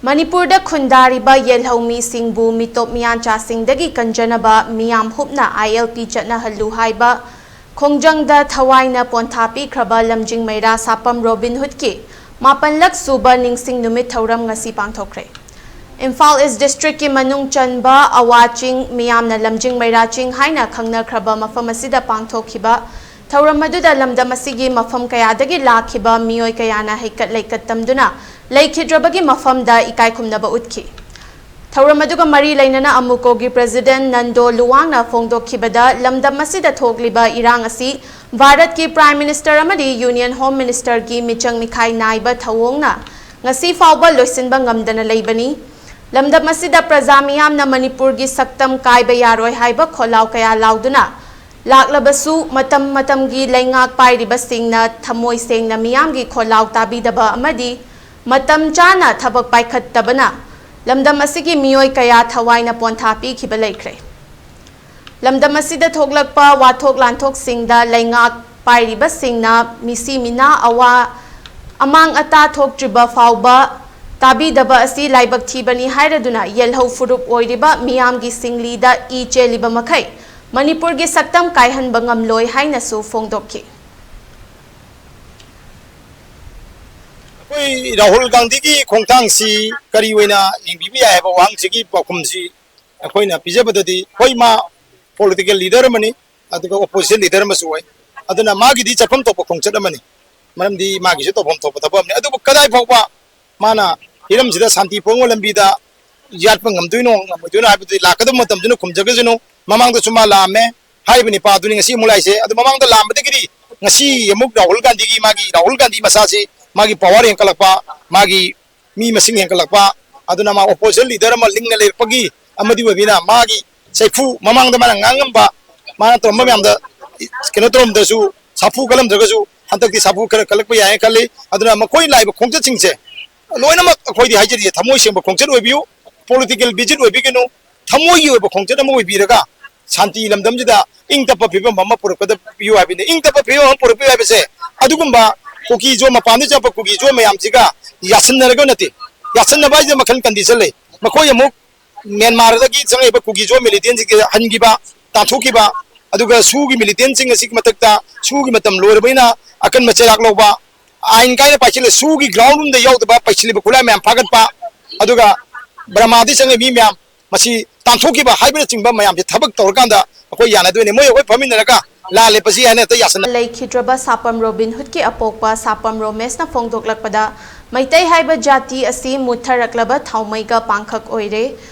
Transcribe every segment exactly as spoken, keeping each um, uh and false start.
ꯃꯅꯤꯄꯨꯔꯗ ꯈꯨꯟꯗꯥꯔꯤꯕ ꯌꯦꯜꯍꯧ ꯃꯤꯁꯤꯡꯕꯨ ꯃꯤꯇꯣꯞ ꯃꯤꯌꯥꯟꯆꯥꯁꯤꯡꯗꯒꯤ ꯀꯟꯖꯅꯕ ꯃꯤꯌꯥꯝ ꯍꯨꯞꯅ ILP ꯆꯠꯅꯍꯜꯂꯨ ꯍꯥꯏꯕ ꯈꯣꯡꯖꯪꯗ ꯊꯋꯥꯏꯅ ꯄꯣꯟꯊꯥ ꯄꯤꯈ꯭ꯔꯕ ꯂꯝꯖꯤꯡ ꯃꯩꯔꯥ ꯁꯥꯄꯝ ꯔꯣꯕꯤꯟ ꯍꯨꯗꯀꯤ ꯃꯥꯄꯟꯂꯛ ꯁꯨꯕ ꯅꯤꯡꯁꯤꯡ ꯅꯨꯃꯤꯠ ꯊꯧꯔꯝ ꯉꯁꯤ ꯄꯥꯡꯊꯣꯛꯈ꯭ꯔꯦ꯫ ꯏꯝꯐꯥꯜ ꯏꯁ ꯗꯤꯁꯇ꯭ꯔꯤꯛꯀꯤ ꯃꯅꯨꯡ ꯆꯟꯕ ꯑꯋꯥ ꯆꯤꯡ ꯃꯤꯌꯥꯝꯅ ꯂꯝꯖꯤꯡ ꯃꯩꯔꯥ ꯆꯤꯡ ꯍꯥꯏꯅ ꯈꯪꯅꯈ꯭ꯔꯕ ꯃꯐꯝ ꯑꯁꯤꯗ ꯄꯥꯡꯊꯣꯛꯈꯤꯕ ꯊꯧꯔꯝ ꯑꯗꯨꯗ ꯂꯝꯗꯝ ꯑꯁꯤꯒꯤ ꯃꯐꯝ ꯀꯌꯥꯗꯒꯤ ꯂꯥꯛꯈꯤꯕ ꯃꯤꯑꯣꯏ ꯀꯌꯥꯅ ꯍꯩꯀꯠ ꯂꯩꯀꯠ ꯇꯝꯗꯨꯅ ꯂꯩꯈꯤꯗ꯭ꯔꯕꯒꯤ ꯃꯐꯝꯗ ꯏꯀꯥꯏ ꯈꯨꯝꯅꯕ ꯎꯠꯈꯤ꯫ ꯊꯧꯔꯝ ꯑꯗꯨꯒ ꯃꯔꯤ ꯂꯩꯅꯅ ꯑꯃꯨꯀꯣꯒꯤ ꯄ꯭ꯔꯦꯁꯤꯗꯦꯟꯠ ꯅꯟꯗꯣ ꯂꯨꯋꯥꯡꯅ ꯐꯣꯡꯗꯣꯛꯈꯤꯕꯗ, ꯂꯝꯗꯝ ꯑꯁꯤꯗ ꯊꯣꯛꯂꯤꯕ ꯏꯔꯥꯡ ꯑꯁꯤ ꯚꯥꯔꯠꯀꯤ ꯄ꯭ꯔꯥꯏꯝ ꯃꯤꯅꯤꯁꯇꯔ ꯑꯃꯗꯤ ꯌꯨꯅꯤꯌꯟ ꯍꯣꯝ ꯃꯤꯅꯤꯁꯇꯔꯒꯤ ꯃꯤꯆꯪ ꯃꯤꯈꯥꯏ ꯅꯥꯏꯕ ꯊꯧꯑꯣꯡꯅ ꯉꯁꯤ ꯐꯥꯎꯕ ꯂꯣꯏꯁꯤꯟꯕ ꯉꯝꯗꯅ ꯂꯩꯕꯅꯤ꯫ ꯂꯝꯗꯝ ꯑꯁꯤꯗ ꯄ꯭ꯔꯖꯥ ꯃꯤꯌꯥꯝꯅ ꯃꯅꯤꯄꯨꯔꯒꯤ ꯁꯛꯇꯝ ꯀꯥꯏꯕ ꯌꯥꯔꯣꯏ ꯍꯥꯏꯕ ꯈꯣꯜꯂꯥꯎ ꯀꯌꯥ ꯂꯥꯎꯗꯨꯅ ꯂꯥꯛꯂꯕꯁꯨ, ꯃꯇꯝ ꯃꯇꯝꯒꯤ ꯂꯩꯉꯥꯛ ꯄꯥꯏꯔꯤꯕꯁꯤꯡꯅ ꯊꯃꯣꯏ ꯁꯦꯡꯅ ꯃꯤꯌꯥꯝꯒꯤ ꯈꯣꯜꯂꯥꯎ ꯇꯥꯕꯤꯗꯕ ꯑꯃꯗꯤ ꯃꯇꯝ ꯆꯥꯅ ꯊꯕꯛ ꯄꯥꯏꯈꯠꯇꯕꯅ ꯂꯝꯗꯝ ꯑꯁꯤꯒꯤ ꯃꯤꯑꯣꯏ ꯀꯌꯥ ꯊꯋꯥꯏꯅ ꯄꯣꯟꯊꯥ ꯄꯤꯈꯤꯕ ꯂꯩꯈ꯭ꯔꯦ꯫ ꯂꯝꯗꯝ ꯑꯁꯤꯗ ꯊꯣꯛꯂꯛꯄ ꯋꯥꯊꯣꯛ ꯂꯥꯟꯊꯣꯛꯁꯤꯡꯗ ꯂꯩꯉꯥꯛ ꯄꯥꯏꯔꯤꯕꯁꯤꯡꯅ ꯃꯤꯁꯤ ꯃꯤꯅꯥ ꯑꯋꯥ ꯑꯃꯥꯡ ꯑꯇꯥ ꯊꯣꯛꯇ꯭ꯔꯤꯕ ꯐꯥꯎꯕ ꯇꯥꯕꯤꯗꯕ ꯑꯁꯤ ꯂꯥꯏꯕꯛ ꯊꯤꯕꯅꯤ ꯍꯥꯏꯔꯗꯨꯅ, ꯌꯦꯜꯍꯧ ꯐꯨꯔꯨꯞ ꯑꯣꯏꯔꯤꯕ ꯃꯤꯌꯥꯝꯒꯤ ꯁꯤꯡꯂꯤꯗ ꯏ ꯆꯦꯜꯂꯤꯕ ꯃꯈꯩ ꯃꯅꯤꯄꯨꯔꯒꯤ ꯁꯛꯇꯝ ꯀꯥꯏꯍꯟꯕ ꯉꯝꯂꯣꯏ ꯍꯥꯏꯅꯁꯨ ꯐꯣꯡꯗꯣꯛꯈꯤ꯫ ꯑꯩꯈꯣꯏ ꯔꯥꯍꯨꯜ ꯒꯥꯟꯙꯤꯒꯤ ꯈꯣꯡꯊꯥꯡꯁꯤ ꯀꯔꯤ ꯑꯣꯏꯅ ꯌꯦꯡꯕꯤꯕ ꯌꯥꯏ ꯍꯥꯏꯕ ꯋꯥꯍꯪꯁꯤꯒꯤ ꯄꯥꯎꯈꯨꯝꯁꯤ ꯑꯩꯈꯣꯏꯅ ꯄꯤꯖꯕꯗꯗꯤ, ꯍꯣꯏ, ꯃꯥ ꯄꯣꯂꯤꯇꯤꯀꯦꯜ ꯂꯤꯗꯔ ꯑꯃꯅꯤ, ꯑꯗꯨꯒ ꯑꯣꯄꯣꯖꯤꯁꯟ ꯂꯤꯗꯔ ꯑꯃꯁꯨ ꯑꯣꯏ꯫ ꯑꯗꯨꯅ ꯃꯥꯒꯤꯗꯤ ꯆꯠꯐꯝ ꯊꯣꯛꯄ ꯈꯣꯡꯆꯠ ꯑꯃꯅꯤ, ꯃꯔꯝꯗꯤ ꯃꯥꯒꯤꯁꯨ ꯇꯧꯐꯝ ꯊꯣꯛꯄ ꯊꯕꯛ ꯑꯃꯅꯤ꯫ ꯑꯗꯨꯕꯨ ꯀꯗꯥꯏ ꯐꯥꯎꯕ ꯃꯥꯅ ꯍꯤꯔꯝꯁꯤꯗ ꯁꯥꯟꯇꯤ ꯄꯨꯔꯛꯅꯕ ꯂꯝꯕꯤꯗ ꯌꯥꯠꯄ ꯉꯝꯗꯣꯏꯅꯣ ꯉꯝꯃꯣꯏꯗꯣꯏꯅꯣ ꯍꯥꯏꯕꯗꯨꯗꯤ ꯂꯥꯛꯀꯗꯕ ꯃꯇꯝꯗꯨꯅ ꯈꯨꯝꯖꯒꯁꯅꯨ꯫ ꯃꯃꯥꯡꯗꯁꯨ ꯃꯥ ꯂꯥꯛꯑꯝꯃꯦ, ꯍꯥꯏꯔꯤꯕ ꯅꯤꯄꯥꯗꯨꯅꯤ ꯉꯁꯤ ꯑꯃꯨꯛ ꯂꯥꯛꯏꯁꯦ꯫ ꯑꯗꯨ ꯃꯃꯥꯡꯗ ꯂꯥꯛꯑꯝꯕꯗꯒꯤꯗꯤ ꯉꯁꯤ ꯑꯃꯨꯛ ꯔꯥꯍꯨꯜ ꯒꯥꯟꯙꯤꯒꯤ, ꯃꯥꯒꯤ ꯔꯥꯍꯨꯜ ꯒꯥꯟꯙꯤ ꯃꯁꯥꯁꯤ, ꯃꯥꯒꯤ ꯄꯋꯥꯔ ꯍꯦꯟꯒꯠꯂꯛꯄ, ꯃꯥꯒꯤ ꯃꯤ ꯃꯁꯤꯡ ꯍꯦꯟꯒꯠꯂꯛꯄ, ꯑꯗꯨꯅ ꯃꯥ ꯑꯣꯄꯣꯖꯤꯁꯟ ꯂꯤꯗꯔ ꯑꯃ ꯂꯤꯡꯅ ꯂꯩꯔꯛꯄꯒꯤ ꯑꯃꯗꯤ ꯑꯣꯏꯕꯅꯤꯅ, ꯃꯥꯒꯤ ꯆꯩꯐꯨ, ꯃꯃꯥꯡꯗ ꯃꯥꯅ ꯉꯥꯡꯉꯝꯕ, ꯃꯥꯅ ꯇꯧꯔꯝꯕ ꯃꯌꯥꯝꯗ ꯀꯩꯅꯣ ꯇꯧꯔꯝꯗ꯭ꯔꯁꯨ, ꯁꯥꯐꯨ ꯀꯜꯂꯝꯗ꯭ꯔꯒꯁꯨ, ꯍꯟꯗꯛꯇꯤ ꯁꯥꯐꯨ ꯈꯔ ꯀꯜꯂꯛꯄ ꯌꯥꯏꯅ ꯈꯜꯂꯤ꯫ ꯑꯗꯨꯅ ꯃꯈꯣꯏ ꯂꯥꯛꯏꯕ ꯈꯣꯡꯆꯠꯁꯤꯡꯁꯦ ꯂꯣꯏꯅꯃꯛ ꯑꯩꯈꯣꯏꯗꯤ ꯍꯥꯏꯖꯔꯤꯁꯦ, ꯊꯃꯣꯏ ꯁꯦꯡꯕ ꯈꯣꯡꯆꯠ ꯑꯣꯏꯕꯤꯌꯨ, ꯄꯣꯂꯤꯇꯤꯀꯦꯜ ꯚꯤꯖꯤꯠ ꯑꯣꯏꯕꯤꯒꯅꯨ, ꯊꯃꯣꯏꯒꯤ ꯑꯣꯏꯕ ꯈꯣꯡꯆꯠ ꯑꯃ ꯑꯣꯏꯕꯤꯔꯒ ꯁꯥꯟꯇꯤ ꯂꯝꯗꯝꯁꯤꯗ ꯏꯪ ꯇꯞꯄ ꯐꯤꯕꯝ ꯑꯃ ꯄꯨꯔꯛꯄꯗ ꯄꯤꯌꯨ ꯍꯥꯏꯕꯅꯤ꯫ ꯏꯪ ꯇꯞꯄ ꯐꯤꯕꯝ ꯑꯃ ꯄꯨꯔꯛꯄꯤꯌꯨ ꯍꯥꯏꯕꯁꯦ ꯑꯗꯨꯒꯨꯝꯕ ꯀꯨꯀꯤ ꯖꯣ, ꯃꯄꯥꯟꯗ ꯆꯠꯄ ꯀꯨꯀꯤ ꯖꯣ ꯃꯌꯥꯝꯁꯤꯒ ꯌꯥꯁꯤꯟꯅꯔꯒ ꯅꯠꯇꯦ, ꯌꯥꯁꯟꯅꯕ ꯍꯥꯏꯁꯦ ꯃꯈꯜ ꯀꯟꯗꯤꯁꯟ ꯂꯩ꯫ ꯃꯈꯣꯏ ꯑꯃꯨꯛ ꯃ꯭ꯌꯥꯟꯃꯥꯔꯗꯒꯤ ꯆꯪꯂꯛꯏꯕ ꯀꯨꯀꯤꯖꯣ ꯃꯤꯂꯤꯇꯦꯟꯁꯤꯡꯁꯦ ꯍꯟꯈꯤꯕ, ꯇꯥꯟꯊꯣꯛꯈꯤꯕ, ꯑꯗꯨꯒ ꯁꯨꯒꯤ ꯃꯤꯂꯤꯇꯦꯟꯁꯤꯡ ꯑꯁꯤꯒꯤ ꯃꯊꯛꯇ ꯁꯨꯒꯤ ꯃꯇꯝ ꯂꯣꯏꯔꯕꯅꯤꯅ ꯑꯀꯟꯕ ꯆꯩꯔꯥꯛ ꯂꯧꯕ, ꯑꯥꯏꯟ ꯀꯥꯏꯅ ꯄꯥꯏꯁꯤꯜꯂꯦ, ꯁꯨꯒꯤ ꯒ꯭ꯔꯥꯎꯟ ꯔꯨꯝꯗ ꯌꯥꯎꯗꯕ ꯄꯩꯁꯤꯜꯂꯤꯕ ꯈꯨꯠꯂꯥꯏ ꯃꯌꯥꯝ ꯐꯥꯒꯠꯄ, ꯑꯗꯨꯒ ꯕꯔꯃꯥꯗꯒꯤ ꯆꯪꯉꯛꯏ ꯃꯤ ꯃꯌꯥꯝ ꯃꯁꯤ ꯇꯥꯟꯊꯣꯛꯈꯤꯕ ꯍꯥꯏꯕꯅꯆꯤꯡꯕ ꯃꯌꯥꯝꯁꯦ ꯊꯕꯛ ꯇꯧꯔꯀꯥꯟꯗ ꯑꯩꯈꯣꯏ ꯌꯥꯅꯗꯣꯏꯅꯦ꯫ ꯃꯣꯏ ꯑꯩꯈꯣꯏ ꯐꯝꯃꯤꯟꯅꯔꯒ ꯂꯥꯜꯂꯦ ꯄꯁꯤ ꯍꯥꯏꯅ ꯍꯦꯛꯇ ꯌꯥꯁꯟꯅ ꯂꯩꯈꯤꯗ꯭ꯔꯕ ꯁꯥꯄꯝ ꯔꯣꯕꯤꯟ ꯍꯨꯗꯀꯤ ꯑꯄꯣꯛꯄ ꯁꯥꯄꯝ ꯔꯣꯃꯦꯁꯅ ꯐꯣꯡꯗꯣꯛꯂꯛꯄꯗ, ꯃꯩꯇꯩ ꯍꯥꯏꯕ ꯖꯥꯇꯤ ꯑꯁꯤ ꯃꯨꯠꯊꯔꯛꯂꯕ ꯊꯥꯎꯃꯩꯒ ꯄꯥꯡꯈꯛ ꯑꯣꯏꯔꯦ꯫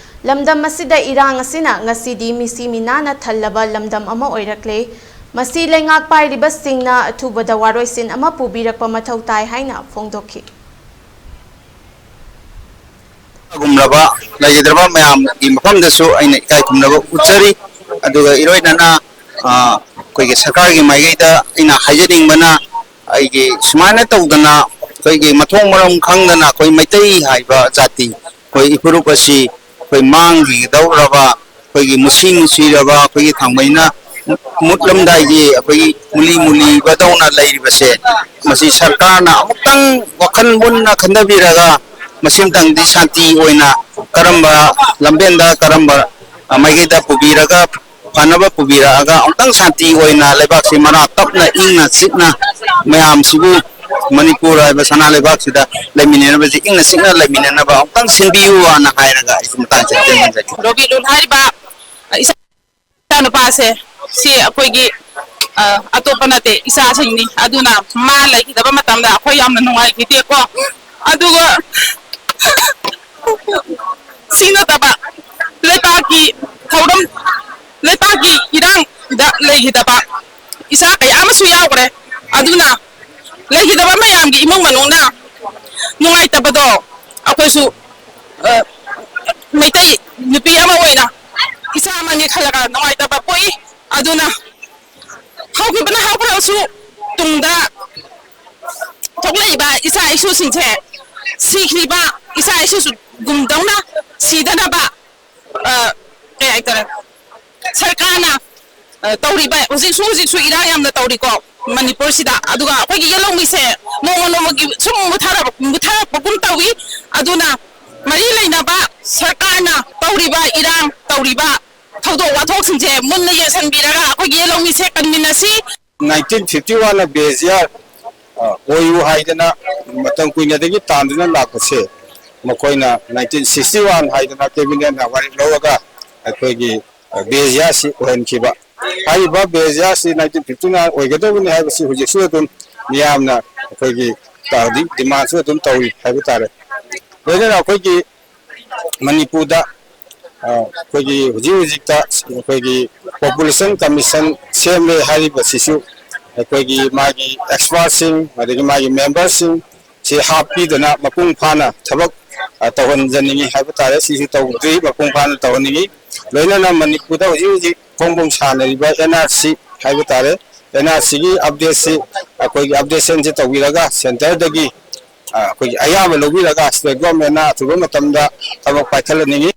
ꯂꯝꯗꯝ ꯑꯁꯤꯗ ꯏꯔꯥꯡ ꯑꯁꯤꯅ ꯉꯁꯤꯗꯤ ꯃꯤꯁꯤ ꯃꯤꯅꯥꯅ ꯊꯜꯂꯕ ꯂꯝꯗꯝ ꯑꯃ ꯑꯣꯏꯔꯛꯂꯦ꯫ ꯃꯁꯤ ꯂꯩꯉꯥꯛ ꯄꯥꯏꯔꯤꯕꯁꯤꯡꯅ ꯑꯊꯨꯕꯗ ꯋꯥꯔꯣꯏꯁꯤꯟ ꯑꯃ ꯄꯨꯕꯤꯔꯛꯄ ꯃꯊꯧ ꯇꯥꯏ ꯍꯥꯏꯅ ꯐꯣꯡꯗꯣꯛꯈꯤ꯫ ꯒꯨꯝꯂꯕ ꯂꯩꯒꯗ꯭ꯔꯕ ꯃꯌꯥꯝꯒꯤ ꯃꯐꯝꯗꯁꯨ ꯑꯩꯅ ꯏꯀꯥꯏ ꯈꯨꯝꯅꯕ ꯎꯠꯆꯔꯤ꯫ ꯑꯗꯨꯒ ꯏꯔꯣꯏꯅꯅ ꯑꯩꯈꯣꯏꯒꯤ ꯁꯔꯀꯥꯔꯒꯤ ꯃꯥꯏꯀꯩꯗ ꯑꯩꯅ ꯍꯥꯏꯖꯅꯤꯡꯕꯅ, ꯑꯩꯒꯤ ꯁꯨꯃꯥꯏꯅ ꯇꯧꯗꯅ ꯑꯩꯈꯣꯏꯒꯤ ꯃꯊꯣꯡ ꯃꯔꯝ ꯈꯪꯗꯅ ꯑꯩꯈꯣꯏ ꯃꯩꯇꯩ ꯍꯥꯏꯕ ꯖꯥꯇꯤ, ꯑꯩꯈꯣꯏ ꯏꯐꯨꯔꯨꯞ ꯑꯁꯤ ꯑꯩꯈꯣꯏ ꯃꯥꯡꯈꯤꯒꯗꯧꯔꯕ, ꯑꯩꯈꯣꯏꯒꯤ ꯃꯨꯁꯤ ꯃꯨꯁꯤꯔꯕ ꯑꯩꯈꯣꯏꯒꯤ ꯊꯥꯡꯃꯩꯅ ꯃꯨꯠꯂꯝꯗꯥꯏꯒꯤ ꯑꯩꯈꯣꯏꯒꯤ ꯃꯨꯂꯤ ꯃꯨꯂꯤꯕꯗꯧꯅ ꯂꯩꯔꯤꯕꯁꯦ, ꯃꯁꯤ ꯁꯔꯀꯥꯔꯅ ꯑꯃꯨꯛꯇꯪ ꯋꯥꯈꯜ ꯃꯨꯟꯅ ꯈꯟꯊꯕꯤꯔꯒ ꯃꯁꯤꯃꯇꯪꯗꯤ ꯁꯥꯟꯇꯤ ꯑꯣꯏꯅ ꯀꯔꯝꯕ ꯂꯝꯕꯦꯟꯗ, ꯀꯔꯝꯕ ꯃꯥꯏꯀꯩꯗ ꯄꯨꯕꯤꯔꯒ, ꯐꯅꯕ ꯄꯨꯕꯤꯔꯛꯑꯒ ꯑꯃꯨꯛꯇꯪ ꯁꯥꯟꯇꯤ ꯑꯣꯏꯅ ꯂꯩꯕꯥꯛꯁꯤ ꯃꯔꯥ ꯇꯞꯅ ꯏꯪꯅ ꯆꯤꯛꯅ ꯃꯌꯥꯝꯁꯤꯕꯨ ꯃꯅꯤꯄꯨꯔ ꯍꯥꯏꯕ ꯁꯅꯥ ꯂꯩꯕꯥꯛꯁꯤꯗ ꯂꯩꯃꯤꯟꯅꯅꯕꯁꯤ ꯏꯪꯅ ꯆꯤꯛꯅ ꯂꯩꯃꯤꯟꯅꯅꯕ ꯑꯃꯨꯛꯇꯪ ꯁꯤꯟꯕꯤꯌꯨꯅ ꯍꯥꯏꯔꯒ ꯑꯩꯁꯨ ꯃꯇꯥꯡꯁꯤꯗ ꯇꯦꯟꯖꯒꯦ꯫ ꯔꯣꯕꯤꯟ ꯍꯨꯗ ꯍꯥꯏꯔꯤꯕ ꯏꯆꯥ ꯅꯨꯄꯥꯁꯦ, ꯁꯤ ꯑꯩꯈꯣꯏꯒꯤ, ꯑ, ꯑꯇꯣꯞꯄ ꯅꯠꯇꯦ, ꯏꯆꯥꯁꯤꯡꯅꯤ꯫ ꯑꯗꯨꯅ ꯃꯥ ꯂꯩꯈꯤꯗꯕ ꯃꯇꯝꯗ ꯑꯩꯈꯣꯏ ꯌꯥꯝꯅ ꯅꯨꯡꯉꯥꯏꯈꯤꯗꯦꯀꯣ꯫ ꯑꯗꯨꯒ ꯁꯤ ꯅꯠꯇꯕ ꯂꯩꯕꯥꯛꯀꯤ ꯊꯧꯔꯝ, ꯂꯩꯕꯥꯛꯀꯤ ꯏꯔꯥꯡꯗ ꯂꯩꯈꯤꯗꯕ ꯏꯆꯥ ꯀꯌꯥ ꯑꯃꯁꯨ ꯌꯥꯎꯈ꯭ꯔꯦ꯫ ꯑꯗꯨꯅ ꯂꯩꯈꯤꯗꯕ ꯃꯌꯥꯝꯒꯤ ꯏꯃꯨꯡ ꯃꯅꯨꯡꯅ ꯅꯨꯡꯉꯥꯏꯇꯕꯗꯣ ꯑꯩꯈꯣꯏꯁꯨ, ꯑ, ꯃꯩꯇꯩ ꯅꯨꯄꯤ ꯑꯃ ꯑꯣꯏꯅ ꯏꯆꯥ ꯑꯃꯅꯤ ꯈꯜꯂꯒ ꯅꯨꯡꯉꯥꯏꯇꯕ ꯄꯣꯛꯏ꯫ ꯑꯗꯨꯅ ꯍꯧꯈꯤꯕꯅ ꯍꯧꯈ꯭ꯔꯕꯁꯨ, ꯇꯨꯡꯗ ꯊꯣꯛꯂꯛꯏꯕ ꯏꯆꯥ ꯏꯁꯨꯁꯤꯡꯁꯦ ꯁꯤꯈ꯭ꯔꯤꯕ ꯏꯆꯥ ꯏꯁꯨꯒꯨꯝꯗꯧꯅ ꯁꯤꯗꯅꯕ, ꯑ, ꯀꯩ ꯍꯥꯏꯇꯥꯔꯦ, ꯁꯔꯀꯥꯔꯅ ꯇꯧꯔꯤꯕ, ꯍꯧꯖꯤꯛꯁꯨ ꯍꯧꯖꯤꯛꯁꯨ ꯏꯔꯥꯡ ꯌꯥꯝꯅ ꯇꯧꯔꯤꯀꯣ ꯃꯅꯤꯄꯨꯔꯁꯤꯗ꯫ ꯑꯗꯨꯒ ꯑꯩꯈꯣꯏꯒꯤ ꯌꯦꯜꯍꯧꯃꯤꯁꯦ ꯅꯣꯡꯃ ꯅꯣꯡꯃꯒꯤ ꯁꯨꯝ ꯃꯨꯊꯔꯕ ꯃꯨꯊꯔꯛꯄꯒꯨꯝ ꯇꯧꯏ꯫ ꯑꯗꯨꯅ ꯃꯔꯤ ꯂꯩꯅꯕ ꯁꯔꯀꯥꯔꯅ ꯇꯧꯔꯤꯕ ꯏꯔꯥꯡ, ꯇꯧꯔꯤꯕ ꯊꯧꯗꯣꯛ ꯋꯥꯊꯣꯛꯁꯤꯡꯁꯦ ꯃꯨꯟꯅ ꯌꯦꯡꯁꯤꯟꯕꯤꯔꯒ ꯑꯩꯈꯣꯏꯒꯤ ꯌꯦꯜꯍꯧꯃꯤꯁꯦ ꯀꯟꯃꯤꯟꯅꯁꯤ꯫ Nineteen fifty one ꯅ base year ꯑꯣꯏꯌꯨ ꯍꯥꯏꯗꯅ ꯃꯇꯝ ꯀꯨꯏꯅꯗꯒꯤ ꯇꯥꯟꯗꯨꯅ ꯂꯥꯛꯄꯁꯦ, ꯃꯈꯣꯏꯅ nineteen sixty one ꯍꯥꯏꯗꯅ cabinet ꯅ ꯋꯥꯔꯦꯞ ꯂꯧꯔꯒ ꯑꯩꯈꯣꯏꯒꯤ base year ꯁꯤ ꯑꯣꯏꯍꯟꯈꯤꯕ꯫ ꯍꯥꯏꯔꯤꯕ base year ꯁꯤ nineteen fifty nine ꯑꯣꯏꯒꯗꯕꯅꯤ ꯍꯥꯏꯕꯁꯤ ꯍꯧꯖꯤꯛꯁꯨ ꯑꯗꯨꯝ ꯃꯤꯌꯥꯝꯅ ꯑꯩꯈꯣꯏꯒꯤ ꯍꯧꯖꯤꯛ demand ꯁꯨ ꯑꯗꯨꯝ ꯇꯧꯔꯤ ꯍꯥꯏꯕ ꯇꯥꯔꯦ꯫ ꯂꯣꯏꯅꯅ ꯑꯩꯈꯣꯏꯒꯤ ꯃꯅꯤꯄꯨꯔꯗ, ꯑ, ꯑꯩꯈꯣꯏꯒꯤ ꯍꯧꯖꯤꯛ ꯍꯧꯖꯤꯛꯇ ꯑꯩꯈꯣꯏꯒꯤ population commission ꯁꯦꯝꯂꯦ ꯍꯥꯏꯔꯤꯕꯁꯤꯁꯨ ꯑꯩꯈꯣꯏꯒꯤ ꯃꯥꯒꯤ expert ꯁꯤꯡ, ꯑꯗꯒꯤ ꯃꯥꯒꯤ member ꯁꯤꯡ ꯁꯤ ꯍꯥꯞꯄꯤꯗꯅ ꯃꯄꯨꯡ ꯐꯥꯅ ꯊꯕꯛ, ꯑ, ꯇꯧꯍꯟꯖꯅꯤꯡꯉꯤ ꯍꯥꯏꯕ ꯇꯥꯔꯦ꯫ ꯁꯤꯁꯨ ꯇꯧꯗ꯭ꯔꯤ, ꯃꯄꯨꯡ ꯐꯥꯅ ꯇꯧꯍꯟꯅꯤꯡꯉꯤ꯫ ꯂꯣꯏꯅꯅ ꯃꯅꯤꯄꯨꯔꯗ ꯍꯧꯖꯤꯛ ꯍꯧꯖꯤꯛ ꯐꯣꯡ ꯐꯣꯡ ꯁꯥꯟꯅꯔꯤꯕ N R C ꯍꯥꯏꯕ ꯇꯥꯔꯦ, N R C ꯒꯤ update ꯁꯤ ꯑꯩꯈꯣꯏꯒꯤ updation ꯁꯤ ꯇꯧꯕꯤꯔꯒ centre ꯗꯒꯤ, ꯑ, ꯑꯩꯈꯣꯏꯒꯤ ꯑꯌꯥꯕ ꯂꯧꯕꯤꯔꯒ state government ꯅ ꯑꯊꯨꯕ ꯃꯇꯝꯗ ꯊꯕꯛ ꯄꯥꯏꯈꯠꯍꯟꯅꯤꯡꯉꯤ꯫